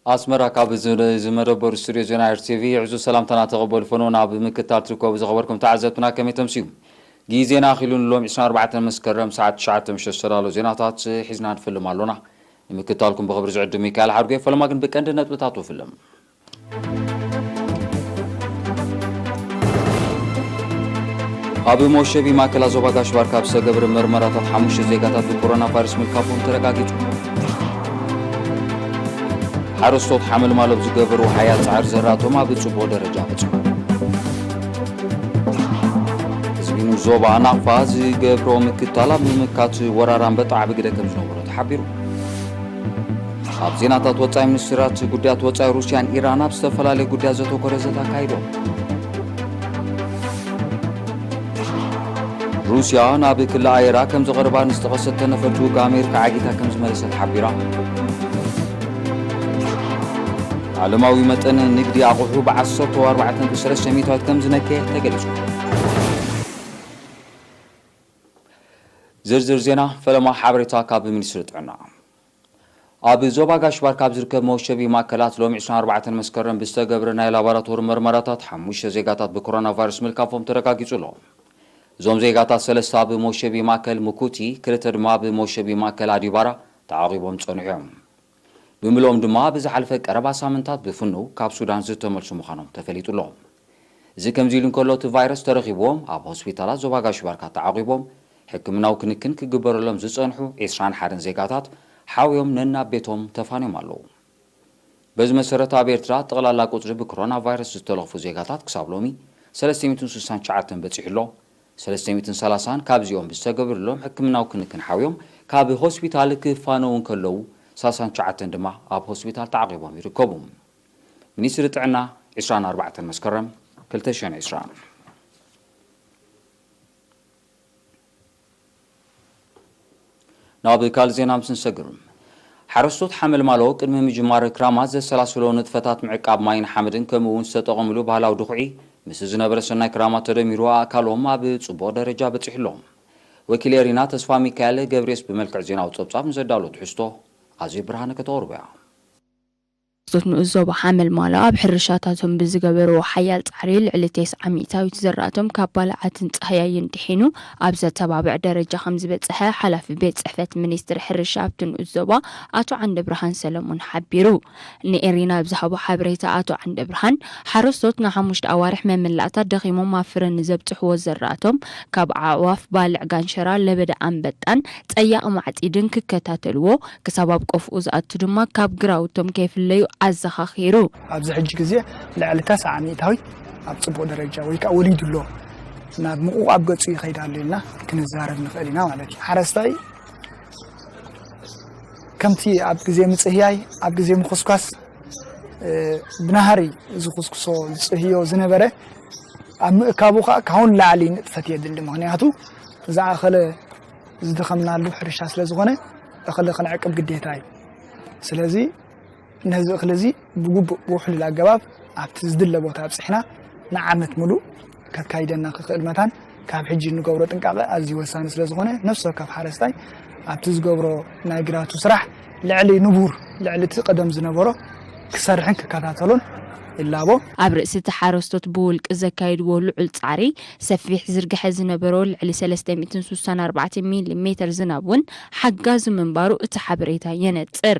ኣስመራ፣ ካብ ዝመደበሩ ስቱድዮ ዜና ኤርቲቪ ዕዙዝ ሰላምታና ተቐበሉ። ፈኖ ናብ ምክታል ትርከቡ ዝኸበርኩም ተዓዘብትና ከመይ ተምስዩ? ግዜ ዜና ኣኺሉ ንሎም ዕስራን ኣርባዕተን መስከረም ሰዓት ትሽዓተ ምሸት ዝተዳሎ ዜናታት ሒዝና ንፍልም ኣሎና። ንምክታልኩም ብኽብሪ ዝዕድም ሚካኤል ሓድጎ። ፈለማ ግን ብቀንዲ ነጥብታቱ ፍልም። ኣብ መወሸቢ ማእከላት ዞባ ጋሽ ባርካ ኣብ ዝተገብረ መርመራታት ሓሙሽተ ዜጋታት ብኮሮና ቫይረስ ምልካፎም ተረጋጊጹ። ሓረስቶት ሓመልማሎ ኣብ ዝገበሩ ሓያል ጻዕሪ ዘራቶም ኣብ ጽቡቕ ደረጃ በጽሑ። ህዝቢ ንዞባ ናቕፋ ዝገብሮ ምክታል ኣብ ምምካት ወራር ኣንበጣ ዓቢ ግደ ከም ዝነበሮ ተሓቢሩ። ኣብ ዜናታት ወጻኢ፣ ሚኒስትራት ጉዳያት ወጻኢ ሩስያን ኢራን ኣብ ዝተፈላለዩ ጉዳያት ዘተኮረ ዘተ ኣካይዶም። ሩስያ ናብ ክሊ ኣየራ ከም ዘቕርባ ንዝጠቐሰት ነፈርቲ ውግእ ኣሜሪካ ዓጊታ ከም ዝመለሰት ሓቢራ። ዓለማዊ መጠን ንግዲ ኣቑሑ ብ ዓሰርተ ኣርባዕተ ነጥቢ ሰለስተ ሚእታዊት ከም ዝነከየ ተገሊጹ። ዝርዝር ዜና ፈለማ ሓበሬታ ካብ ሚኒስትሪ ጥዕና። ኣብ ዞባ ጋሽ ባርካ ኣብ ዝርከብ መወሸቢ ማእከላት ሎሚ ዕስራን ኣርባዕተን መስከረም ብዝተገብረ ናይ ላቦራቶሪ መርመራታት ሓሙሽተ ዜጋታት ብኮሮና ቫይረስ ምልካፎም ተረጋጊጹ ኣሎ። እዞም ዜጋታት ሰለስተ ኣብ መወሸቢ ማእከል ሙኩቲ፣ ክልተ ድማ ኣብ መወሸቢ ማእከል ኣዲባራ ተዓቒቦም ጸኒሑ እዮም። ብምልኦም ድማ ኣብ ዝሓለፈ ቀረባ ሳምንታት ብፍኑው ካብ ሱዳን ዝተመልሱ ምዃኖም ተፈሊጡ ኣሎ። እዚ ከምዚ ኢሉ እንከሎ፣ እቲ ቫይረስ ተረኺብዎም ኣብ ሆስፒታላት ዞባ ጋሽ ባርካ ተዓቒቦም ሕክምናዊ ክንክን ክግበረሎም ዝጸንሑ ዕስራን ሓደን ዜጋታት ሓውዮም ነናብ ቤቶም ተፋንዮም ኣለዉ። በዚ መሰረት፣ ኣብ ኤርትራ ጠቕላላ ቁጽሪ ብኮሮና ቫይረስ ዝተለኽፉ ዜጋታት ክሳብ ሎሚ ሰለስተ ሚእትን ስሳን ትሽዓተን በጺሑ ኣሎ። ሰለስተ ሚእትን ሰላሳን ካብዚኦም ብዝተገብረሎም ሕክምናዊ ክንክን ሓውዮም ካብ ሆስፒታል ክፋነዉ እንከለዉ፣ ሰላሳን ትሽዓተን ድማ ኣብ ሆስፒታል ተዓቒቦም ይርከቡ። ሚኒስትሪ ጥዕና፣ ዕስራን ኣርባዕተን መስከረም ክልተ ሽሕን ዕስራን። ናብ ካልእ ዜና ምስ ንሰግር፣ ሓረስቶት ሓመልማሎ ቅድሚ ምጅማር ክራማት ዘሰላስሎ ንጥፈታት ምዕቃብ ማይን ሓመድን ከምኡ እውን ዝተጠቐምሉ ባህላዊ ድኹዒ ምስ ዝነበረ ሰናይ ክራማት ተደሚሩ ኣእካሎም ኣብ ጽቡቕ ደረጃ በጺሑ ኣሎ። ወኪል ኤሪና ተስፋ ሚካኤል ገብሬስ ብመልክዕ ዜናዊ ጸብጻብ ንዘዳሎ ትሕዝቶ ኣዜብ ብርሃነ ከተቕርቦ እያ። ሓረስቶት ንኡስ ዞባ ሓመልማሎ ኣብ ሕርሻታቶም ብዝገበርዎ ሓያል ጻዕሪ ልዕሊ ተስዓ ሚእታዊት ዘራእቶም ካብ ባልዓትን ጻህያይን ድሒኑ ኣብ ዘተባብዕ ደረጃ ከም ዝበጽሐ ሓላፊ ቤት ጽሕፈት ሚኒስትሪ ሕርሻ ኣብቲ ንኡስ ዞባ ኣቶ ዓንደብርሃን ሰለሙን ሓቢሩ። ንኤሪና ኣብ ዝሃቦ ሓበሬታ ኣቶ ዓንደብርሃን፣ ሓረስቶት ንሓሙሽተ ኣዋርሕ መመላእታ ደኺሞም ኣብ ፍረ ንዘብጽሕዎ ዘራእቶም ካብ ኣዕዋፍ፣ ባልዕ ጋንሸራ፣ ለበዳ ኣንበጣን ጸያቕ ማዕጺድን ክከታተልዎ፣ ክሳብ ኣብ ቆፍኡ ዝኣቱ ድማ ካብ ግራውቶም ከይፍለዩ ኣዘኻኺሩ። ኣብዚ ሕጂ ግዜ ልዕሊ ተስዓ ሚእታዊት ኣብ ጽቡቕ ደረጃ ወይ ከኣ ወሊዱ ኣሎ፣ ናብ ምቑቕ ኣብ ገጹ ይኸይድ ኣሎ ኢልና ክንዛረብ ንኽእል ኢና ማለት እዩ። ሓረስታይ ከምቲ ኣብ ግዜ ምጽህያይ፣ ኣብ ግዜ ምኹስኳስ፣ እ፣ ብናህሪ ዝኹስኩሶ፣ ዝጽህዮ ዝነበረ፣ ኣብ ምእካቡ ከኣ ካብኡ ንላዕሊ ንጥፈት የድሊ። ምኽንያቱ ዝኣኸለ ዝደኸምናሉ ሕርሻ ስለ ዝኾነ፣ እኽሊ ክንዕቅብ ግዴታ እዩ። ስለዚ ነዚ እኽሊ እዚ ብግቡእ ብውሕሉል ኣገባብ ኣብቲ ዝድለ ቦታ ኣብጺሕና ንዓመት ምሉእ ከካይደና ክኽእል መታን፣ ካብ ሕጂ እንገብሮ ጥንቃቐ ኣዝዩ ወሳኒ ስለ ዝኾነ፣ ነፍሲ ወከፍ ሓረስታይ ኣብቲ ዝገብሮ ናይ ግራቱ ስራሕ ልዕሊ ንቡር፣ ልዕሊ እቲ ቀደም ዝነበሮ ክሰርሕን ክከታተሎን ይላቦ። ኣብ ርእሲ እቲ ሓረስቶት ብውልቂ ዘካይድዎ ልዑል ጻዕሪ፣ ሰፊሕ ዝርግሐ ዝነበሮ ልዕሊ ሰለስተ ሚእትን ስሳን ኣርባዕተን ሚሊ ሜተር ዝናብ እውን ሓጋዚ ምንባሩ እቲ ሓበሬታ የነጽር።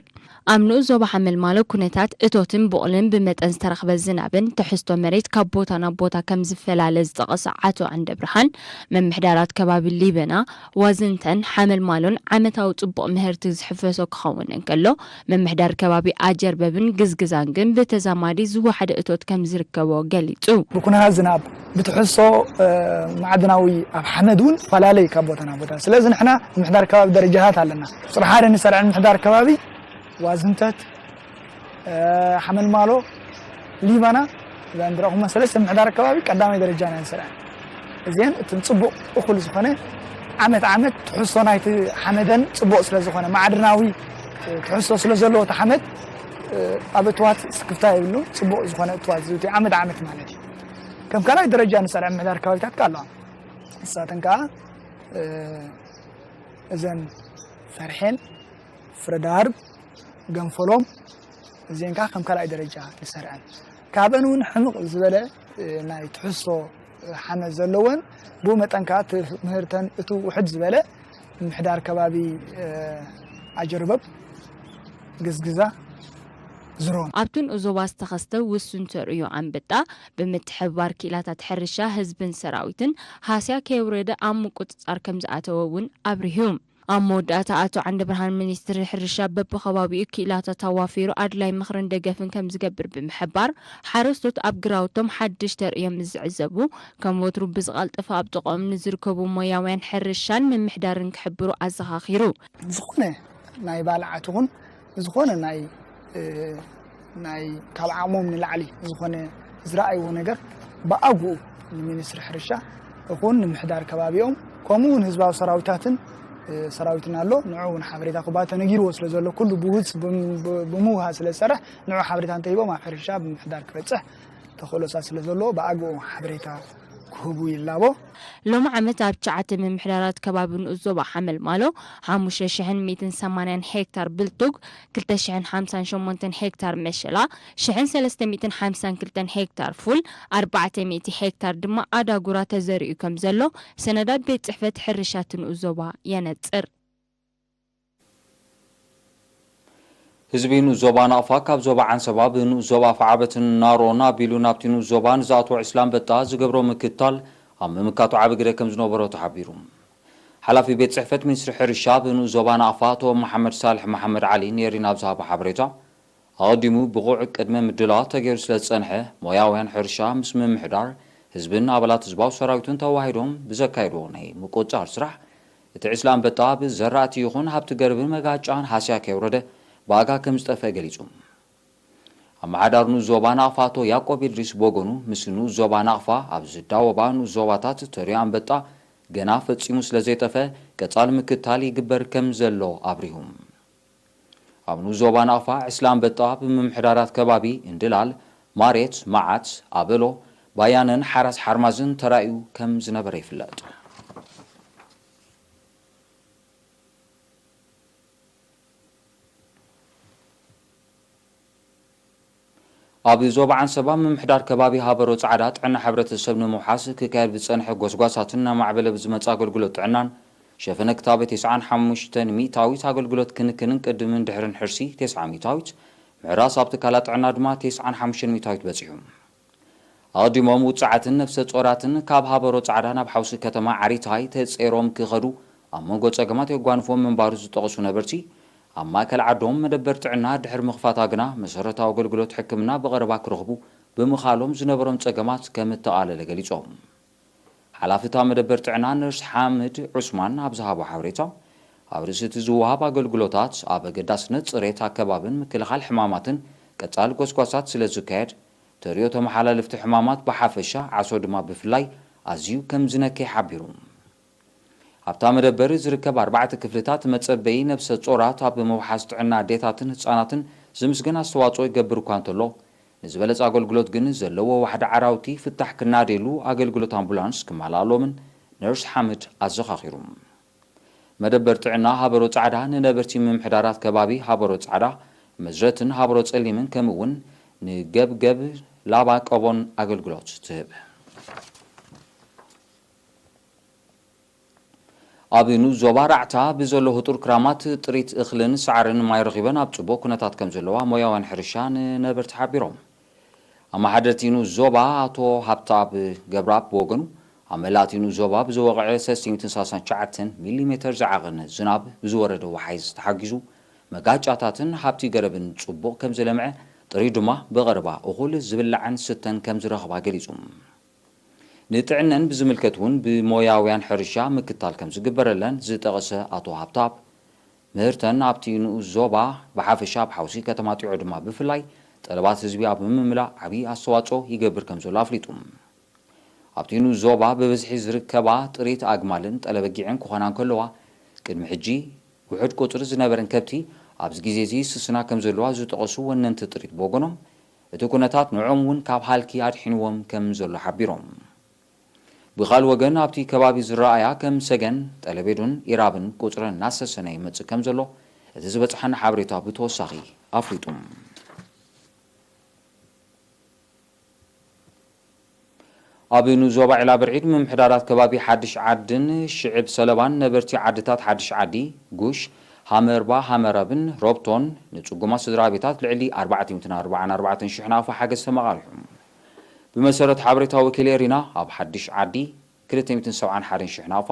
ኣብ ንኡስ ዞባ ሓመልማሎ ኩነታት እቶትን ቡቕልን ብመጠን ዝተረኽበ ዝናብን ትሕዝቶ መሬት ካብ ቦታ ናብ ቦታ ከም ዝፈላለ ዝጠቐሰ ኣቶ ዓንደብርሃን፣ ምምሕዳራት ከባቢ ሊበና፣ ዋዝንተን ሓመልማሎን ዓመታዊ ጽቡቕ ምህርቲ ዝሕፈሶ ክኸውን እንከሎ፣ ምምሕዳር ከባቢ ኣጀርበብን ግዝግዛን ግን ብተዛማዲ ዝወሓደ እቶት ከም ዝርከቦ ገሊጹ። ብኩነታት ዝናብ፣ ብትሕዝቶ፣ እ፣ ማዕድናዊ ኣብ ሓመድ እውንፈላለዩ ካብ ቦታ ናብ ቦታ። ስለዚ ንሕና ምምሕዳር ከባቢ ደረጃታት ኣለና። ቁጽሪ ሓደ ንሰርዐን ምምሕዳር ከባቢ ዋዝንተት፣ እ፣ ሓመልማሎ፣ ሊባና፣ እዛ እንድረኹማ ሰለስተ ምምሕዳር ከባቢ ቀዳማይ ደረጃ ኢና ንሰርዐን። እዚአን እተን ጽቡቕ እኹል ዝኾነ ዓመት ዓመት ትሕዝቶ ናይቲ ሓመደን ጽቡቕ ስለ ዝኾነ፣ ማዕድናዊ፣ እ፣ ትሕዝቶ ስለ ዘለዎ እቲ ሓመድ፣ እ፣ ኣብ እትዋት ስክፍታ የብሉን። ጽቡቕ ዝኾነ እትዋት ዝእቱ ዓመት ዓመት ማለት እዩ። ከም ካልኣይ ደረጃ ንሰርዐን ምምሕዳር ከባቢታት ከኣ ኣለዋ። ንሳተን ከኣ፣ እ፣ እዘን ፈርሔን፣ ፍረዳርብ፣ ገንፈሎም፣ እዚአን ከዓ ከም ካልኣይ ደረጃ ዝሰርዐን፣ ካብአን እውን ሕምቕ ዝበለ፣ እ፣ ናይ ትሕዝቶ ሓመድ ዘለወን፣ ብኡ መጠን ከዓ እቲ ምህርተን እቲ ውሕድ ዝበለ ምምሕዳር ከባቢ፣ እ፣ ኣጀርበብ፣ ግዝግዛ፣ ዝሮን። ኣብቲ ንኡስ ዞባ ዝተኸስተ ውሱን ተርእዮ ኣንበጣ ብምትሕብባር ክኢላታት ሕርሻ ህዝብን ሰራዊትን ሃስያ ከየውረደ ኣብ ምቁጽጻር ከም ዝኣተወ እውን ኣብሪሁ። ኣብ መወዳእታ ኣቶ ዓንደብርሃን ሚኒስትሪ ሕርሻ በብኸባቢኡ ክኢላታት ኣዋፊሩ ኣድላይ ምኽርን ደገፍን ከም ዝገብር ብምሕባር፣ ሓረስቶት ኣብ ግራውቶም ሓድሽ ተርእዮ ምስ ዝዕዘቡ፣ ከም ወትሩ ብዝቐልጠፈ ኣብ ጥቕኦም ንዝርከቡ ሞያውያን ሕርሻን ምምሕዳርን ክሕብሩ ኣዘኻኺሩ። ዝኾነ ናይ ባልዓት ይኹን ዝኾነ ናይ፣ እ፣ ናይ ካብ ዓቕሞም ንላዕሊ ዝኾነ ዝረኣይዎ ነገር ብኣግኡ ንሚኒስትሪ ሕርሻ ይኹን ንምሕዳር ከባቢኦም፣ ከምኡ እውን ህዝባዊ ሰራዊታትን፣ እ፣ ሰራዊትን ኣሎ፣ ንዑ እውን ሓበሬታ ክባ ተነጊርዎ ስለ ዘሎ፣ ኩሉ ብውህዝ ብም-፣ ብ-፣ ብምውሃዝ ስለ ዝሰርሕ፣ ንዑ ሓበሬታ እንተሂቦም ኣብ ሕርሻ ብምሕዳር ክበጽሕ ተኽእሎታት ስለ ዘለዎ፣ ብኣግኡ ሓበሬታ ክህቡ ይላቦ። ሎሚ ዓመት ኣብ ትሽዓተ ምምሕዳራት ከባቢ ንኡስ ዞባ ሓመልማሎ ሓሙሽተ ሽሕን ሚእትን ሰማንያን ሄክታር ብልቱግ፣ ክልተ ሽሕን ሓምሳን ሸሞንተን ሄክታር መሸላ፣ ሽሕን ሰለስተ ሚእትን ሓምሳን ክልተን ሄክታር ፉል፣ ኣርባዕተ ሚእቲ ሄክታር ድማ ኣዳጉራ ተዘሪኡ ከም ዘሎ ሰነዳት ቤት ጽሕፈት ሕርሻ እቲ ንኡስ ዞባ የነጽር። ህዝቢ ንኡስ ዞባ ናቕፋ ካብ ዞባ ዓንሰባ ብንኡስ ዞባ ኣፍዓበትን ናሮን ኣቢሉ ናብቲ ንኡስ ዞባ ንዝኣትዎ ዕስለ ኣንበጣ ዝገብሮ ምክትታል ኣብ ምምካቱ ዓቢ ግደ ከም ዝነበሮ ተሓቢሩ። ሓላፊ ቤት ጽሕፈት ሚኒስትሪ ሕርሻ ብንኡስ ዞባ ናቕፋ ኣቶ መሓመድ ሳልሕ መሓመድ ዓሊ ንኤሪና ኣብ ዝሃቦ ሓበሬታ፣ ኣቐዲሙ ብቑዕ ቅድመ ምድላዋት ተገይሩ ስለ ዝጸንሐ፣ ሞያውያን ሕርሻ ምስ ምምሕዳር፣ ህዝብን ኣባላት ህዝባዊ ሰራዊትን ተዋሂዶም ብዘካየድዎ ናይ ምቁጽጻር ስራሕ፣ እቲ ዕስለ ኣንበጣ ኣብ ዘራእቲ ይኹን ሃብቲ ገረብን መጋጫን ሃስያ ከየውረደ ብኣጋ ከም ዝጠፍአ ገሊጹ። ኣመሓዳሪ ንኡስ ዞባ ናቕፋ ኣቶ ያዕቆብ ኢድሪስ ብወገኑ፣ ምስ ንኡስ ዞባ ናቕፋ ኣብ ዝዳወባ ንኡስ ዞባታት ተርእዮ ኣንበጣ ገና ፈጺሙ ስለ ዘይጠፍአ፣ ቀጻሊ ምክትታል ይግበር ከም ዘሎ ኣብሪሁ። ኣብ ንኡስ ዞባ ናቕፋ ዕስለ ኣንበጣ ብምምሕዳራት ከባቢ እንድላል፣ ማሬት፣ መዓት፣ ኣበሎ፣ ባያነን ሓራስ ሓርማዝን ተራእዩ ከም ዝነበረ ይፍለጥ። ኣብ ዞባ ዓንሰባ ምምሕዳር ከባቢ ሃበሮ ጻዕዳ ጥዕና ሕብረተሰብ ንምውሓስ ክካየድ ብዝጸንሐ ጎስጓሳትን እናማዕበለ ብዝመጽእ ኣገልግሎት ጥዕናን ሸፈነ ክታበ ተስዓን ሓሙሽተን ሚእታዊት ኣገልግሎት ክንክንን ቅድምን ድሕርን ሕርሲ ተስዓ ሚእታዊት፣ ምሕራስ ኣብ ትካላት ጥዕና ድማ ተስዓን ሓሙሽተን ሚእታዊት በጺሑ። ኣቐዲሞም ውጹዓትን ነፍሰ ጾራትን ካብ ሃበሮ ጻዕዳ ናብ ሓውሲ ከተማ ዓሪታይ ተጸይሮም ክኸዱ ኣብ መንጎ ጸገማት የጓንፎም ምንባሩ ዝጠቐሱ ነበርቲ፣ ኣብ ማእከል ዓዶም መደበር ጥዕና ድሕሪ ምኽፋታ ግና መሰረታዊ ኣገልግሎት ሕክምና ብቐረባ ክረኽቡ ብምኻሎም ዝነበሮም ጸገማት ከም እተቓለለ ገሊጾም። ሓላፊ እታ መደበር ጥዕና ነርስ ሓምድ ዑስማን ኣብ ዝሃቦ ሓበሬታ፣ ኣብ ርእሲ እቲ ዝወሃብ ኣገልግሎታት ኣብ ኣገዳስነት ጽሬት ኣከባብን ምክልኻል ሕማማትን ቀጻሊ ጎስጓሳት ስለ ዝካየድ፣ ተርእዮ ተመሓላለፍቲ ሕማማት ብሓፈሻ፣ ዓሶ ድማ ብፍላይ ኣዝዩ ከም ዝነከየ ሓቢሩ። ኣብታ መደበር ዝርከብ ኣርባዕተ ክፍልታት መጸበዪ ነብሰ ጾራት ኣብ ምውሓስ ጥዕና ኣዴታትን ህጻናትን ዝምስገን ኣስተዋጽኦ ይገብር እኳ እንተሎ፣ ንዝበለጸ ኣገልግሎት ግን ዘለዎ ዋሕዲ ዓራውቲ ፍታሕ ክናደየሉ ኣገልግሎት ኣምቡላንስ ክመልኣሎምን ነርስ ሓምድ ኣዘኻኺሩ። መደበር ጥዕና ሃበሮ ጻዕዳ ንነበርቲ ምምሕዳራት ከባቢ ሃበሮ ጻዕዳ፣ መዝረትን ሃበሮ ጸሊምን ከምኡ እውን ንገብገብ ላባ ቀቦን ኣገልግሎት ትህብ። ኣብ ንኡስ ዞባ ራዕታ ብዘሎ ህጡር ክራማት ጥሪት እኽልን ሳዕርን ማይ ረኺበን ኣብ ጽቡቕ ኩነታት ከም ዘለዋ ሞያውያን ሕርሻ ንነበርቲ ሓቢሮም። ኣመሓደርቲ ንኡስ ዞባ ኣቶ ሃብተኣብ ገብረኣብ ብወገኑ፣ ኣብ መላእ እቲ ንኡስ ዞባ ብዝወቕዐ ሰለስተ ሚእትን ሰላሳን ትሽዓተን ሚሊ ሜተር ዝዓቐነ ዝናብ ብዝወረደ ወሓይዝ ተሓጊዙ፣ መጋጫታትን ሃብቲ ገረብን ጽቡቕ ከም ዝለምዐ፣ ጥሪት ድማ ብቐረባ እኹል ዝብላዕን ስተን ከም ዝረኽባ ገሊጹ። ንጥዕነን ብዝምልከት እውን ብሞያውያን ሕርሻ ምክትታል ከም ዝግበረለን ዝጠቐሰ ኣቶ ሃብተኣብ፣ ምህርተን ኣብቲ ንኡስ ዞባ ብሓፈሻ ኣብ ሓውሲ ከተማ ጢዖ ድማ ብፍላይ ጠለባት ህዝቢ ኣብ ምምላእ ዓብዪ ኣስተዋጽኦ ይገብር ከም ዘሎ ኣፍሊጡ። ኣብቲ ንኡስ ዞባ ብብዝሒ ዝርከባ ጥሪት ኣግማልን ጠለበጊዕን ክኾና እንከለዋ፣ ቅድሚ ሕጂ ውሑድ ቁጽሪ ዝነበረን ከብቲ ኣብዚ ግዜ እዚ ይስስና ከም ዘለዋ ዝጠቐሱ ወነንቲ ጥሪት ብወገኖም፣ እቲ ኩነታት ንዕኦም እውን ካብ ሃልኪ ኣድሒንዎም ከም ዘሎ ሓቢሮም። ብኻልእ ወገን ኣብቲ ከባቢ ዝረኣያ ከም ሰገን፣ ጠለቤዱን ኢራብን ቁጽረን እናሰሰነ ይመጽእ ከም ዘሎ እቲ ዝበጽሓና ሓበሬታ ብተወሳኺ ኣፍሊጡ። ኣብ ንዞባ ዒላ ብርዒድ ምምሕዳራት ከባቢ ሓድሽ ዓድን ሽዕብ ሰለባን ነበርቲ ዓድታት ሓድሽ ዓዲ፣ ጉሽ፣ ሃመርባ፣ ሃመረብን ሮብቶን ንጽጉማት ስድራ ቤታት ልዕሊ ኣርባዕተ ሚእትን ኣርባዓን ኣርባዕተን ሽሕ ናፋ ሓገዝ ተመቓሪሑ። ብመሰረት ሓበሬታ ወኪል ኤሪና፣ ኣብ ሓድሽ ዓዲ ክልተ ሚእትን ሰብዓን ሓደን ሽሕ ናፋ፣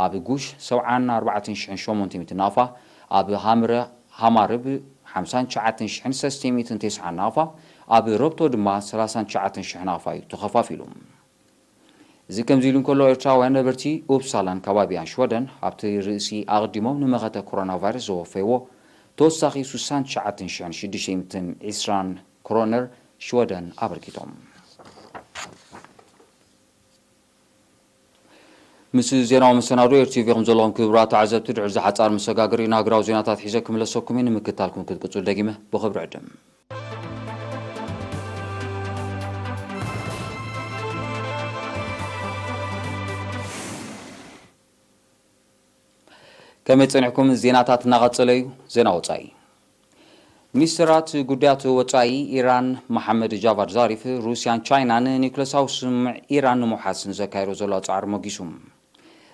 ኣብ ጉሽ ሰብዓን ኣርባዕተን ሽሕን ሸሞንተ ሚእትን ናፋ፣ ኣብ ሃምረ ሃማርብ ሓምሳን ትሽዓተን ሽሕን ሰለስተ ሚእትን ተስዓን ናፋ፣ ኣብ ረብቶ ድማ ሰላሳን ትሽዓተን ሽሕ ናፋ እዩ ተኸፋፊሉ። እዚ ከምዚ ኢሉ እንከሎ፣ ኤርትራውያን ነበርቲ ኡፕሳላን ከባቢኣን ሽወደን ኣብቲ ርእሲ ኣቕዲሞም ንመኸተ ኮሮና ቫይረስ ዘወፈይዎ ተወሳኺ ስሳን ትሽዓተን ሽሕን ሽዱሽተ ሚእትን ዕስራን ክሮነር ሽወደን ኣበርኪቶም። ምስ ዜናዊ መሰናዶ ኤርቲቪ ከም ዘለኹም ክቡራት ተዓዘብቲ፣ ድሕሪ ዝሓጻር መሰጋገሪ ናግራዊ ዜናታት ሒዘ ክምለሰኩም እዩ። ንምክታልኩም ክትቅጽሉ ደጊመ ብኽብሪ ዕድም። ከመይ ጸኒሕኩም? ዜናታት እናቐጸለ እዩ። ዜና ወጻኢ። ሚኒስትራት ጉዳያት ወጻኢ ኢራን መሓመድ ጃቫድ ዛሪፍ፣ ሩስያን ቻይናን ኒውክለሳዊ ስምምዕ ኢራን ንምውሓስ ንዘካየዶ ዘሎ ጻዕሪ ሞጊሱ።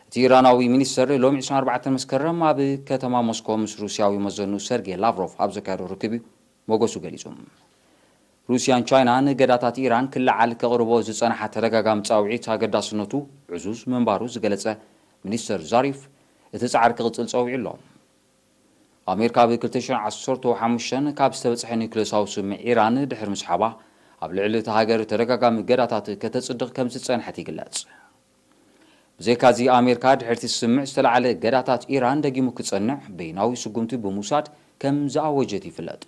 እቲ ኢራናዊ ሚኒስተር ሎሚ ዕስራን ኣርባዕተን መስከረም ኣብ ከተማ ሞስኮ ምስ ሩስያዊ መዘኑ ሰርጌ ላቭሮቭ ኣብ ዘካየዶ ርክብ እዩ ሞገሱ ገሊጹ። ሩስያን ቻይናን ገዳታት ኢራን ክለዓል ከቕርቦ ዝጸንሓ ተደጋጋሚ ጻውዒት ኣገዳስነቱ ዕዙዝ ምንባሩ ዝገለጸ ሚኒስተር ዛሪፍ፣ እቲ ጻዕሪ ክቕጽል ጸዊዑ ኣሎ። ኣሜሪካ ኣብ ክልተ ሽሕን ዓሰርተ ሓሙሽተን ካብ ዝተበጽሐ ኒውክለሳዊ ስምምዕ ኢራን ድሕሪ ምስሓባ፣ ኣብ ልዕሊ እታ ሃገር ተደጋጋሚ ገዳታት ከተጽድቕ ከም ዝጸንሐት ይግለጽ። ብዘይካዚ፣ ኣሜሪካ ድሕርቲ ስምምዕ ዝተላዕለ ገዳታት ኢራን ደጊሙ ክጸንዕ በይናዊ ስጉምቲ ብምውሳድ ከም ዝኣወጀት ይፍለጥ።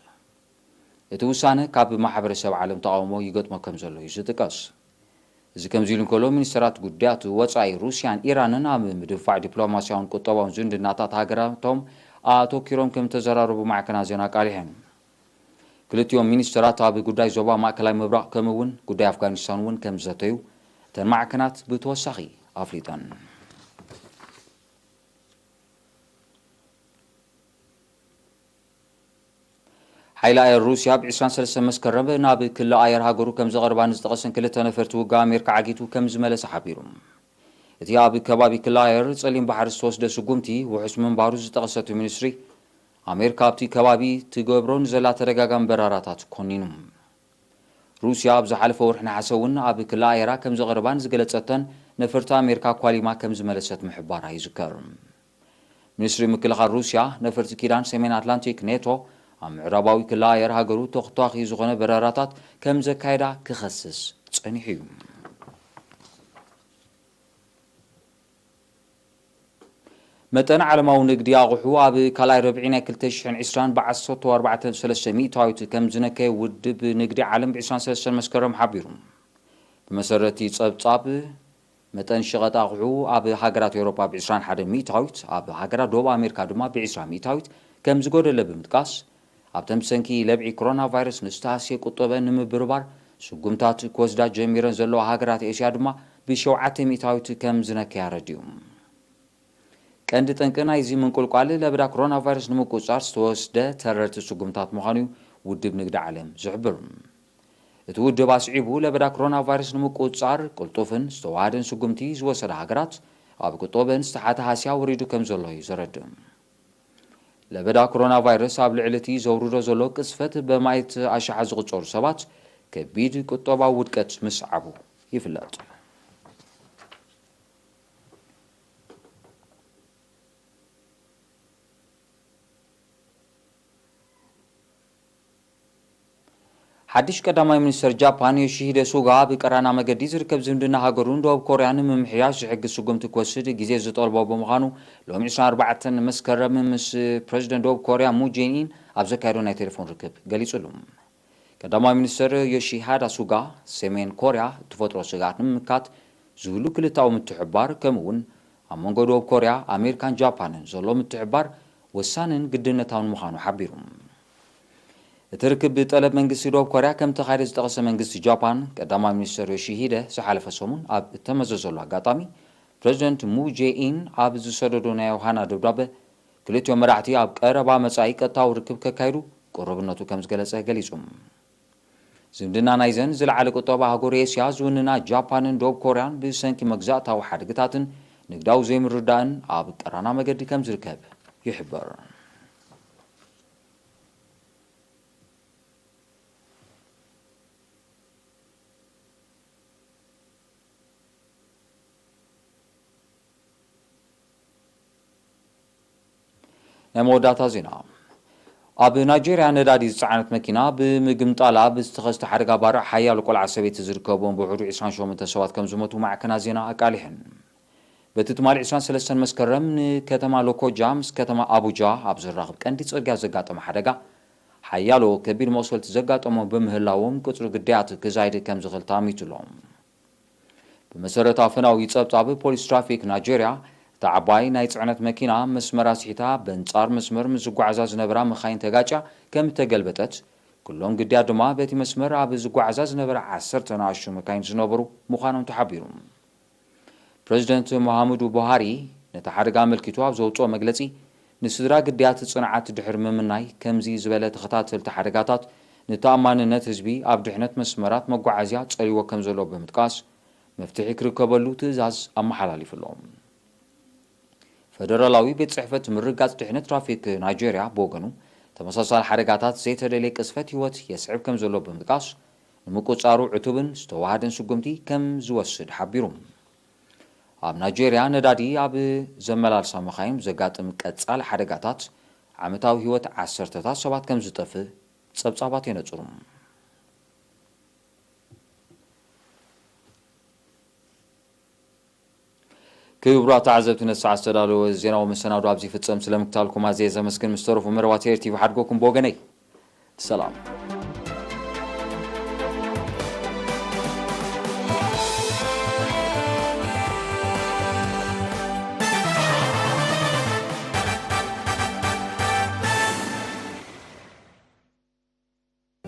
እቲ ውሳነ ካብ ማሕበረሰብ ዓለም ተቓውሞ ይገጥሞ ከም ዘሎ እዩ ዝጥቀስ። እዚ ከምዚ ኢሉ እንከሎ፣ ሚኒስተራት ጉዳያት ወጻኢ ሩስያን ኢራንን ኣብ ምድንፋዕ ዲፕሎማስያውን ቁጠባውን ዝምድናታት ሃገራቶም ኣተኪሮም ከም ዝተዘራረቡ ማዕከናት ዜና ኣቃሊሐን። ክልቲኦም ሚኒስተራት ኣብ ጉዳይ ዞባ ማእከላይ ምብራቕ ከምኡ እውን ጉዳይ ኣፍጋኒስታን እውን ከም ዝዘተዩ እተን ማዕከናት ብተወሳኺ ኣፍሊጠን። ሓይሊ ኣየር ሩስያ ብ ዕስራን ሰለስተን መስከረም ናብ ክሊ ኣየር ሃገሩ ከም ዘቕርባ ንዝጠቐሰን ክልተ ነፈርቲ ውግእ ኣሜሪካ ዓጊቱ ከም ዝመለሰ ሓቢሩ። እቲ ኣብ ከባቢ ክሊ ኣየር ጸሊም ባሕሪ ዝተወስደ ስጉምቲ ውሑስ ምንባሩ ዝጠቐሰ እቲ ሚኒስትሪ፣ ኣሜሪካ ኣብቲ ከባቢ ትገብሮ ንዘላ ተደጋጋሚ በራራታት ኮኒኑ። ሩስያ ኣብ ዝሓለፈ ወርሒ ነሓሰ እውን ኣብ ክሊ ኣየራ ከም ዘቕርባን ዝገለጸተን ነፈርቲ ኣሜሪካ ኳሊማ ከም ዝመለሰት ምሕባራ ይዝከር። ሚኒስትሪ ምክልኻል ሩስያ፣ ነፈርቲ ኪዳን ሰሜን ኣትላንቲክ ኔቶ ኣብ ምዕራባዊ ክሊ ኣየር ሃገሩ ተኽቷኺ ዝኾነ በረራታት ከም ዘካየዳ ክኸስስ ጸኒሑ እዩ። መጠን ዓለማዊ ንግዲ ኣቑሑ ኣብ ካልኣይ ረብዒ ናይ ክልተ ሽሕን ዕስራን ብዓሰርተ ኣርባዕተ ነጥቢ ሰለስተ ሚእታዊት ከም ዝነከየ ውድብ ንግዲ ዓለም ብ ዕስራን ሰለስተን መስከረም ሓቢሩ። ብመሰረት እቲ ጸብጻብ፣ መጠን ሸቐጥ ኣቑሑ ኣብ ሃገራት ኤውሮጳ ብ ዕስራን ሓደን ሚእታዊት፣ ኣብ ሃገራት ደቡብ ኣሜሪካ ድማ ብ ዕስራ ሚእታዊት ከም ዝጎደለ ብምጥቃስ፣ ኣብተን ብሰንኪ ለብዒ ኮሮና ቫይረስ ንዝተሃስየ ቁጠበ ንምብርባር ስጉምታት ክወስዳ ጀሚረን ዘለዋ ሃገራት ኤስያ ድማ ብሸውዓተ ሚእታዊት ከም ዝነከያ ኣረዲኡ። ቀንዲ ጠንቂ ናይዚ ምንቁልቋል ለበዳ ኮሮና ቫይረስ ንምቁጽጻር ዝተወስደ ተረርቲ ስጉምታት ምዃኑ እዩ ውድብ ንግዲ ዓለም ዝሕብር። እቲ ውድብ ኣስዒቡ፣ ለበዳ ኮሮና ቫይረስ ንምቁጽጻር ቅልጡፍን ዝተዋሃደን ስጉምቲ ዝወሰዳ ሃገራት ኣብ ቁጠበን ዝተሓተ ሃስያ ወሪዱ ከም ዘሎ እዩ ዘረድእ። ለበዳ ኮሮና ቫይረስ ኣብ ልዕሊ እቲ ዘውርዶ ዘሎ ቅዝፈት በማይት ኣሽሓት ዝቑጸሩ ሰባት ከቢድ ቁጠባዊ ውድቀት ምስዓቡ ይፍለጥ። ሓድሽ ቀዳማይ ሚኒስተር ጃፓን ዮሺሂደ ሱጋ፣ ኣብ ቀራና መገዲ ዝርከብ ዝምድና ሃገሩን ደቡብ ኮርያን ንምምሕያሽ ዝሕግዝ ስጉምቲ ክወስድ ግዜ ዝጠልቦ ብምዃኑ፣ ሎሚ ዕስራን ኣርባዕተን መስከረም ምስ ፕረዚደንት ደቡብ ኮርያ ሙን ጄን ኢን ኣብ ዘካየዶ ናይ ቴሌፎን ርክብ ገሊጹሉ። ቀዳማይ ሚኒስተር ዮሺሃዳ ሱጋ፣ ሰሜን ኮርያ እትፈጥሮ ስግኣት ንምምካት ዝህሉ ክልታዊ ምትሕብባር፣ ከምኡ እውን ኣብ መንጎ ደቡብ ኮርያ፣ ኣሜሪካን ጃፓንን ዘሎ ምትሕብባር ወሳንን ግድነታውን ምዃኑ ሓቢሩ። እቲ ርክብ ብጠለብ መንግስቲ ደቡብ ኮርያ ከም ተኻየደ ዝጠቐሰ መንግስቲ ጃፓን፣ ቀዳማይ ሚኒስተር ዮሺሂደ ዝሓለፈ ሰሙን ኣብ እተመዘዘሉ ኣጋጣሚ፣ ፕረዚደንት ሙን ጄ ኢን ኣብ ዝሰደዶ ናይ ዮሃና ደብዳበ፣ ክልቲኦም መራሕቲ ኣብ ቀረባ መጻኢ ቀጥታዊ ርክብ ከካይዱ ቅሩብነቱ ከም ዝገለጸ ገሊጹ። ዝምድና ናይዘን ዝለዓለ ቁጠባ ኣህጉር ኤስያ ዝውንና ጃፓንን ደቡብ ኮርያን ብሰንኪ መግዛእታዊ ሓደግታትን ንግዳዊ ዘይምርዳእን ኣብ ቀራና መገዲ ከም ዝርከብ ይሕበር። ናይ መወዳእታ ዜና። ኣብ ናይጄርያ ነዳዲ ዝጸዓነት መኪና ብምግምጣላ ብዝተኸስተ ሓደጋ ባርዕ ሓያሎ ቆልዓ ሰበይቲ ዝርከብዎም ብውሕዱ ዕስራን ሸሞንተን ሰባት ከም ዝሞቱ ማዕከናት ዜና ኣቃሊሐን። በቲ ትማሊ ዕስራን ሰለስተን መስከረም ንከተማ ሎኮጃ ምስ ከተማ ኣቡጃ ኣብ ዘራኽብ ቀንዲ ጽርግያ ዘጋጠመ ሓደጋ ሓያሎ ከቢድ መቑሰልቲ ዘጋጠሞ ብምህላዎም ቁጽሪ ግዳያት ክዛይድ ከም ዝኽእል ተኣሚቱ ኣሎ። ብመሰረት ኣፈናዊ ጸብጻብ ፖሊስ ትራፊክ ናይጄርያ፣ እታ ዓባይ ናይ ጽዕነት መኪና መስመራ ስሒታ በንጻር መስመር ምስ ዝጓዓዛ ዝነበራ መኻይን ተጋጭያ ከም እተገልበጠት፣ ኩሎም ግድያት ድማ በቲ መስመር ኣብ ዝጓዓዛ ዝነበራ ዓሰርተ ንኣሽቱ መካይን ዝነበሩ ምዃኖም ተሓቢሩ። ፕረዚደንት መሃሙዱ ቡሃሪ ነቲ ሓደጋ ኣመልኪቱ ኣብ ዘውጽኦ መግለጺ፣ ንስድራ ግዳያት ጽንዓት ድሕሪ ምምናይ፣ ከምዚ ዝበለ ተኸታተልቲ ሓደጋታት ንተኣማንነት ህዝቢ ኣብ ድሕነት መስመራት መጓዓዝያ ጸልይዎ ከም ዘሎ ብምጥቃስ፣ መፍትሒ ክርከበሉ ትእዛዝ ኣመሓላሊፉ ኣሎ። ፈደራላዊ ቤት ጽሕፈት ምርግጋጽ ድሕነት ትራፊክ ናይጄርያ ብወገኑ፣ ተመሳሳሊ ሓደጋታት ዘይተደልየ ቅዝፈት ህይወት የስዕብ ከም ዘሎ ብምጥቃስ፣ ንምቁጽጻሩ ዕቱብን ዝተዋሃደን ስጉምቲ ከም ዝወስድ ሓቢሩ። ኣብ ናይጄርያ ነዳዲ ኣብ ዘመላልሳ መኻይን ዘጋጥም ቀጻሊ ሓደጋታት ዓመታዊ ህይወት ዓሰርተታት ሰባት ከም ዝጠፍእ ጸብጻባት የነጽሩ። ክቡራት ተዓዘብቲ፣ ነቲ ሰዓት ዝተዳለወ ዜናዊ መሰናዶ ኣብዚ ይፍጸም። ስለምክታልኩም ኣዝየ ዘመስግን። ምስ ተረፉ መደባት ኤር ቲቪ ሓድጎኩም ብወገነይ ሰላም።